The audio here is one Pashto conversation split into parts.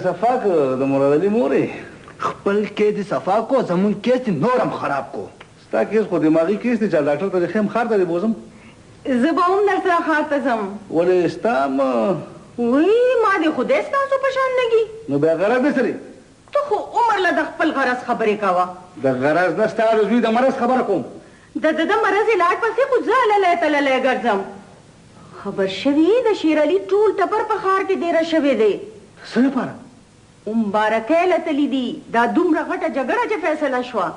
صفا که د مراد علي مورې. خپل کیس دې صفا کو، زمونږ کیس دې نور هم خراب کو. ستا کیس خو دماغي کیس دی، چې ډاکټر ته دې ښیم، ښار ته دې بوځم. زه به هم در سره ښار ته ځم. ولې ستا هم؟ وی ما دې خدای ستاسو په شان لګي. نو بیا غرض دې څه دی؟ ته خو عمر له د خپل غرض خبرې کوه. د غرض نه، ستا د زوی د مرض خبره کوم. د ده د مرض علاج پسې خو زه هللی تللی ګرځم. خبر شوي د شیرعلي ټول ټبر په ښار کې دېره شوی دی. څه لپاره؟ مبارکۍ له تللي دي. دا دومره غټه جګړه چې فیصله شوه.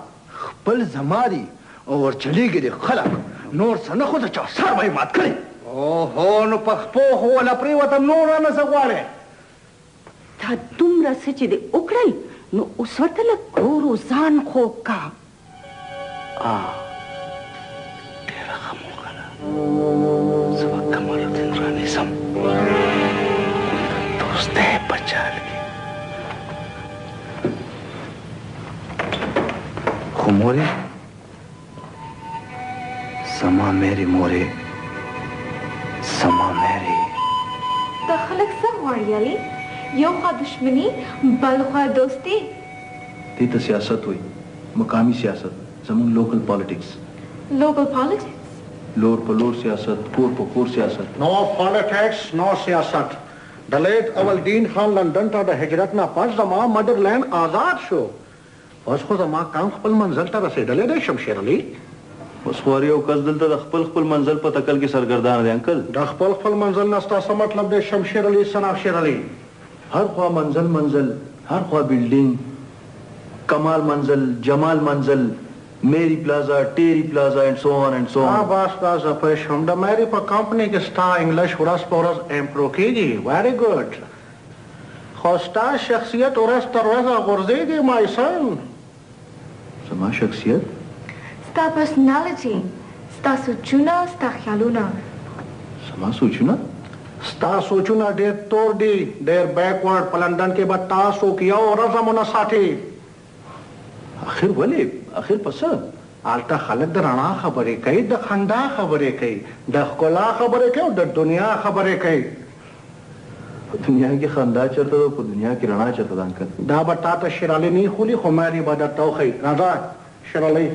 خپل زما دي او ورچلېږي دي خلک، نور څه نه، خو د چا سر به یې مات کړي. اوهو، نو په خپو خو وله پرېوتم، نور رانه څه غواړې؟ تا دومره څه چې دې وکړل، نو اوس ورته لږ ورو ځان خوږ کا. ډېره ښه موقع ده، زه به کمال الدین رانیسم دوستۍ په چال کې. خو مورې، زما مېرې مورې، زما مېرې. دا خلک څه غواړي علي؟ یو خوا دښمني، بل خوا دوستي. دې ته سیاست وایي، مقامي سیاست، زموږ لوکل پالیټکس. لوکل پالیټکس؟ لور په لور سیاست، کور په کور سیاست. نو پالیټکس، نو سیاست. د لیټ اول دین خان لندن ته د هجرت نه پس زما مدرلینډ آزاد شو. اوس خو زما کام خپل منزل ته رسېدلی دی شمشیر علي. اوس خو هر یو کس دلته د خپل خپل منزل په تکل کې سرګردان دی انکل. د خپل خپل منزل نه ستا څه مطلب دی شمشیر علي، سناف شیر علي؟ هر خوا منزل منزل، هر خوا بلډینګ، کمال منزل، جمال منزل، میری پلازا، ټیری پلازا اینډ سو آن اینډ سو آن. بس بس، زه پوه شوم. د میری په کمپني کې ستا انګلش ورځ په ورځ امپرو کېږي. ویري ګډ. خو ستا شخصیت ورځ تر ورځه غورځېږي مای سن. زما شخصیت؟ ستا پرسنالټي، ستا سوچونه، ستا خیالونه. زما سوچونه؟ ستا سوچونه ډېر تور دي، ډېر بیکورډ. په لندن کې به تا څوک یو ورځ هم ونه ساتي. اخر ولې؟ اخر په څه؟ هلته خلک د رڼا خبرې کوي، د خندا خبرې کوي، د ښکلا خبرې کوي او د دنیا خبرې کوي. په دنیا کې خندا چېرته ده، په دنیا کې رڼا چېرته ده انکل؟ دا به تا ته شیرعلي نه ښولي، خو ماري به درته وښیي. راځه شیرعلي.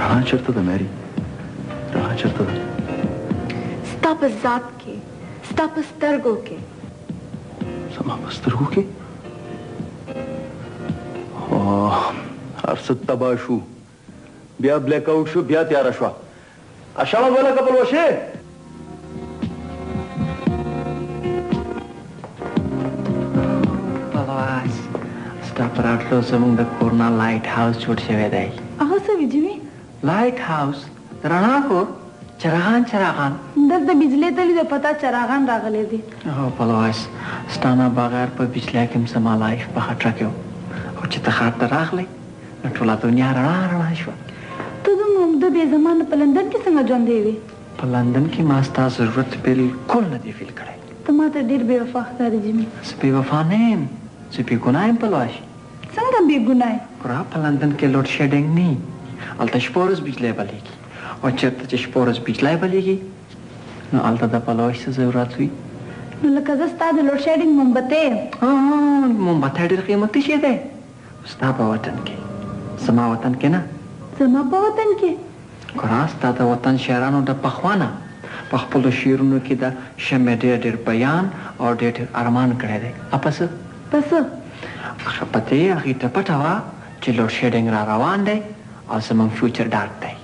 رڼا چېرته ده ماري؟ رڼا چېرته ده؟ ستا په ذات کې، ستا په سترګو کې. زما په سترګو کې؟ هر څه تباه شو، بیا بلیک اوټ شو، بیا تیاره شوه. اشامه بله کپل وشي. پلواس، ستا په راتلو زموږ د کور نه لایټ هاوس جوړ شوی دی. هغه څه وي جیمي؟ لایټ هاوس د رڼا کور، چراغان چراغان. دلته بجلی تللې ده، په تا چراغان راغلی دي. هو پلواس، ستا نه بغیر په بجلی کې هم زما لایف په خطره کې و، خو چې ته ښار ته راغلی نو ټوله دنیا رڼا رڼا شوه. ته دومره اوږده بې زمانه په لندن کې څنګه ژوندی وې؟ په لندن کې ما ستا ضرورت بالکل نه دی فیل کړی. ته ما ته ډېر بې وفا ښکارې جیمي. زه بې وفا نه یم، زه بې ګناه یم پلواش. څنګه بې ګناه یې؟ ګوره په لندن کې لوډ شیډینګ نه وي، هلته شپه ورځ بجلی بلېږي، او چېرته چې شپه ورځ بجلی بلېږي نو هلته د پلوش څه ضرورت وي؟ نو لکه زه ستا د لوډ شیډینګ مومبتۍ یم. مومبتۍ ډېر قیمتي شی دی، ستا په وطن کې، زما وطن کې نه. زما په وطن کې؟ ګوره ستا د وطن شاعرانو د پخوا نه په خپلو شعرونو کې د شمع ډېر ډېر بیان او ډېر ډېر ارمان کړی دی. په څه؟ په څه؟ هغه په دې هغې ته پټه وه چې لوډ شیډینګ را روان دی او زموږ فیوچر ډارک دی.